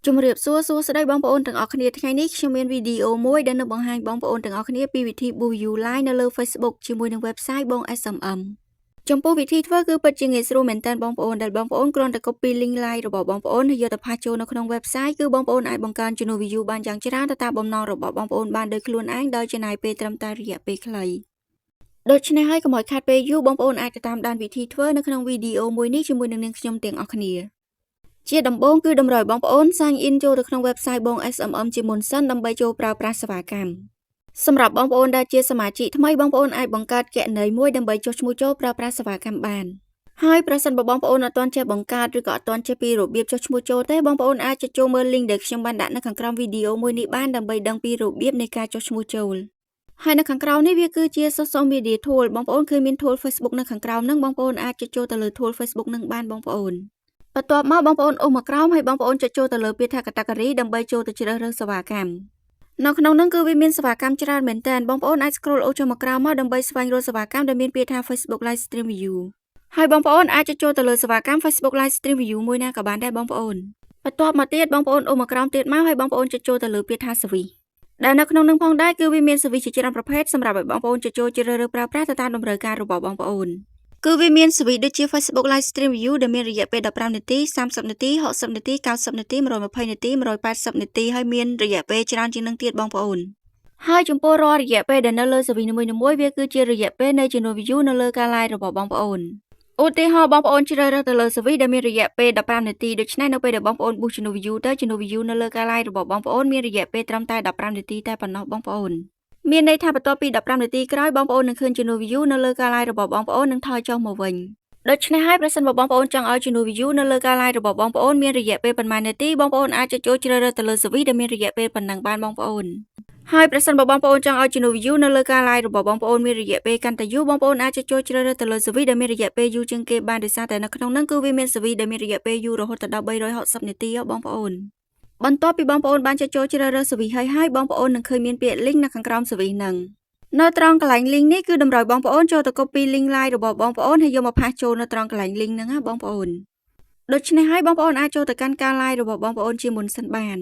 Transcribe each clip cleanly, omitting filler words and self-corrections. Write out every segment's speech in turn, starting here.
ជំរាបសួរសួស្តីបងប្អូនទាំងអស់គ្នាថ្ងៃនេះខ្ញុំមានវីដេអូមួយដែលនឹងបង្ហាញបងប្អូនទាំងអស់គ្នាពីវិធី boost view live នៅលើ Facebook ជាមួយនឹង website បង SMM ចំពោះវិធីធ្វើគឺពិតជាងាយស្រួលមែនទែនបងប្អូនដែលបងប្អូនគ្រាន់តែ copy link live របស់បងប្អូនហើយយកទៅpaste ចូលនៅក្នុង website គឺបងប្អូនអាចបង្កើនចំនួន view បានយ៉ាងច្រើនទៅតាមបំណងរបស់បងប្អូនបានដោយខ្លួនឯងដោយចំណាយពេលត្រឹមតែរយៈពេលខ្លីដូច្នេះហើយកុំឲ្យខាតពេលយូរបងប្អូនអាចទៅតាមដានវិធីធ្វើនៅក្នុងវីដេអូមួយនេះជាមួយនឹងនាងខ្ញុំទាំងអស់គ្នាជាដំបូងគឺតម្រូវបងប្អូន sign in ចូលទៅក្នុង website បង SMM ជាមុនសិនដើម្បីចូលប្រើប្រាស់សេវាកម្មសម្រាប់បងប្អូនដែលជាសមាជិកថ្មីបងប្អូនអាចបង្កើតគណនីមួយដើម្បីចុះឈ្មោះចូលប្រើប្រាស់សេវាកម្មបានហើយប្រសិនបើបងប្អូនអត់ទាន់ចេះបង្កើតឬក៏អត់ទាន់ចេះពីរបៀបចុះឈ្មោះចូលទេបងប្អូនអាចចុចចូលមើល link ដែលខ្ញុំបានដាក់នៅខាងក្រោមវីដេអូមួយនេះបានដើម្បីដឹងពីរបៀបនៃការចុះឈ្មោះចូលហើយនៅខាងក្រោមនេះវាគឺជា social media tool បងប្អូនឃើញមាន tool Facebook នៅខាងក្រោមហ្នឹងបងប្អូនអាចចុចចូលទៅលើ tool Facebook ហ្នឹងបានបងប្អូនបន្ទាប់មកបងប្អូនអូសមកក្រោមហើយបងប្អូនចុចចូលទៅលើពាក្យថា category ដើម្បីចូលទៅជ្រើសរើសសេវាកម្មនៅក្នុងនោះគឺវាមានសេវាកម្មច្រើនមែនទែនបងប្អូនអាច scroll អូសចុះមកក្រោមមកដើម្បីស្វែងរកសេវាកម្មដែលមានពាក្យថា Facebook Live Stream View ហើយបងប្អូនអាចចុចចូលទៅលើសេវាកម្ម Facebook Live Stream View មួយណាក៏បានដែរបងប្អូនបន្ទាប់មកទៀតបងប្អូនអូសមកក្រោមទៀតមកហើយបងប្អូនចុចចូលទៅលើពាក្យថា service ដែលនៅក្នុងនឹងផងដែរគឺវាមាន service ជាច្រើនប្រភេទសម្រាប់ឲ្យបងប្អូនចុចចូលជ្រើសរើសប្រើប្រាស់ទៅតាមតម្រូវការរបស់បងប្អូនគឺវាមាន service ដូចជា Facebook Live Stream View ដែលមានរយៈពេល15នាទី30នាទី60នាទី90នាទី120នាទី180នាទីហើយមានរយៈពេលច្រើនជាងនឹងទៀតបងប្អូនហើយចំពោះរាល់រយៈពេលដែលនៅលើ service នីមួយៗវាគឺជារយៈពេលនៃចំនួន view នៅលើការ live របស់បងប្អូនឧទាហរណ៍បងប្អូនជ្រើសរើសទៅលើ service ដែលមានរយៈពេល15នាទីដូច្នេះនៅពេលដែលបងប្អូន boost ចំនួន view ទៅចំនួន view នៅលើការ live របស់បងប្អូនមានរយៈពេលត្រឹមតែ15នាទីតែប៉ុណ្ណោះបងប្អូនមានន័យថាបន្ទាប់ពី15នាទីក្រោយបងប្អូននឹងឃើញចំនួន view នៅលើការ live របស់បងប្អូននឹងថយចុះមកវិញ ដូច្នេះហើយប្រសិនបើបងប្អូនចង់ឲ្យចំនួន view នៅលើការ live របស់បងប្អូនមានរយៈពេលប៉ុន្មាននាទីបងប្អូនអាចចុចចូលជ្រើសរើសទៅលើ service ដែលមានរយៈពេលប៉ុណ្ណឹងបានបងប្អូនហើយប្រសិនបើបងប្អូនចង់ឲ្យចំនួន view នៅលើការ live របស់បងប្អូនមានរយៈពេលកាន់តែយូរបងប្អូនអាចចុចចូលជ្រើសរើសទៅលើ service ដែលមានរយៈពេលយូរជាងគេបានដោយសារតែនៅក្នុងហ្នឹងគឺវាមាន service ដែលមានរយៈពេលយូររហូតដល់360នាទីហ៎បងប្អូនបន្ទាប់ពីបងប្អូនបានចុចចូលជ្រើសរើស service ហើយហើយបងប្អូននឹងឃើញមានពាក្យ link នៅខាងក្រោម service ហ្នឹងនៅត្រង់កន្លែង link នេះគឺតម្រូវបងប្អូនចូលទៅ copy link live របស់បងប្អូនហើយយកមក paste ចូលនៅត្រង់កន្លែង link ហ្នឹងណាបងប្អូនដូច្នេះហើយបងប្អូនអាចចូលទៅកាន់ការ live របស់បងប្អូនជាមុនសិនបាន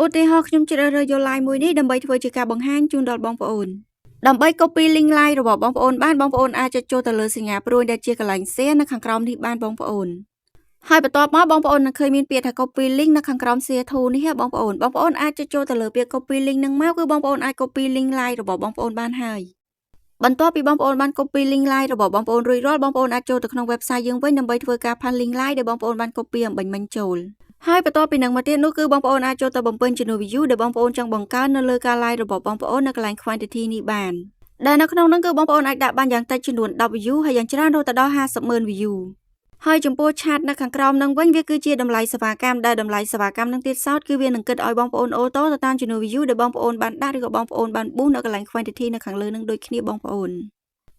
ឧទាហរណ៍ខ្ញុំជ្រើសរើសយក live មួយនេះដើម្បីធ្វើជាការបង្ហាញជូនដល់បងប្អូនដើម្បី copy link live របស់បងប្អូនបានបងប្អូនអាចចុចចូលទៅលើសញ្ញាព្រួយដែលជាកន្លែង share នៅខាងក្រោមនេះបានបងប្អូនហើយបន្ទាប់មកបងប្អូននឹងឃើញមានពាក្យថា copy link នៅខាងក្រោម share to នេះបងប្អូនបងប្អូនអាចចុចចូលទៅលើពាក្យ copy link ហ្នឹងមកគឺបងប្អូនអាច copy link live របស់បងប្អូនបានហើយបន្ទាប់ពីបងប្អូនបាន copy link live របស់បងប្អូនរួចរាល់បងប្អូនអាចចូលទៅក្នុង website យើងវិញដើម្បីធ្វើការ paste link live ដែលបងប្អូនបាន copy អម្បាញ់មិញចូលហើយបន្ទាប់ពីនឹងមកទៀតនោះគឺបងប្អូនអាចចូលទៅបំពេញចំនួន view ដែលបងប្អូនចង់បង្កើននៅលើការ live របស់បងប្អូននៅកន្លែង quantity នេះបានដែលនៅក្នុងនោះគឺបងប្អូនអាចដាក់បានយ៉ាងតិចចំនួន10 view ហើយយ៉ាងច្រើនរហូតដល់50,000 view ហើយចំពោះ charge នៅខាងក្រោមនឹងវិញវាគឺជាតម្លៃសេវាកម្មដែលតម្លៃសេវាកម្មនឹងទៀតសោតគឺវានឹងគិតឲ្យបងប្អូន auto ទៅតាមចំនួន view ដែលបងប្អូនបានដាក់ឬក៏បងប្អូនបាន boost នៅកន្លែង quantity នៅខាងលើនឹងដូចគ្នាបងប្អូន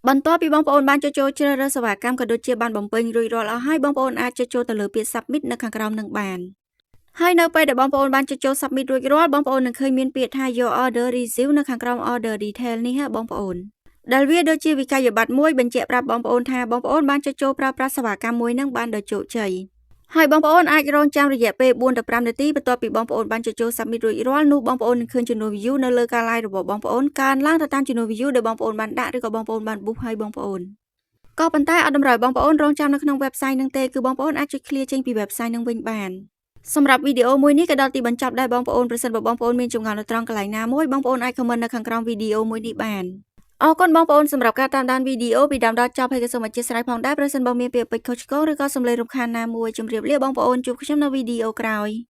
បន្ទាប់ពីបងប្អូនបានចុចចូលជ្រើសរើសសេវាកម្មក៏ដូចជាបានបំពេញរួចរាល់អស់ហើយបងប្អូនអាចចុចចូលទៅលើពាក្យ submit នៅខាងក្រោមនឹងបានហើយនៅពេលដែលបងប្អូនបានចុចចូល submit រួចរាល់បងប្អូននឹងឃើញមានពាក្យថា your order receive នៅខាងក្រោម order detail នេះហ៎បងប្អូនដែលវាដូចជាវិក័យប័ត្រមួយបញ្ជាក់ប្រាប់បងប្អូនថាបងប្អូនបានចុចចូលប្រើប្រាស់សេវាកម្មមួយនឹងបានដោយជោគជ័យហើយបងប្អូនអាចរងចាំរយៈពេល4ទៅ5នាទីបន្ទាប់ពីបងប្អូនបានចុចចូល submit រួចរាល់នោះបងប្អូននឹងឃើញចំនួន view នៅលើការ live របស់បងប្អូនកើនឡើងទៅតាមចំនួន view ដែលបងប្អូនបានដាក់ឬក៏បងប្អូនបាន boost ឲ្យបងប្អូនក៏ប៉ុន្តែអត់តម្រូវបងប្អូនរងចាំនៅក្នុង website នឹងទេគឺបងប្អូនអាចចុច clear ចេញពី website នឹងវិញបានសម្រាប់វីដេអូមួយនេះក៏ដល់ទីបញ្ចប់ដែរបងប្អូនប្រសិនបើបងប្អូនមានចម្ងល់នៅត្រង់កន្លែងណាមួយបងប្អូនអាច comment នៅខាងក្រោមវីដេអូមួយនេះបានអរគុណបងប្អូនសម្រាប់ការតាមដានវីដេអូពីដើមដល់ចប់ហើយក៏សូមអធ្យាស្រ័យផងដែរប្រសិនបើមានពាក្យពេចន៍ខុសឆ្គងឬក៏សំឡេងរំខានណាមួយជម្រាបលាបងប្អូនជួបខ្ញុំនៅវីដេអូក្រោយ។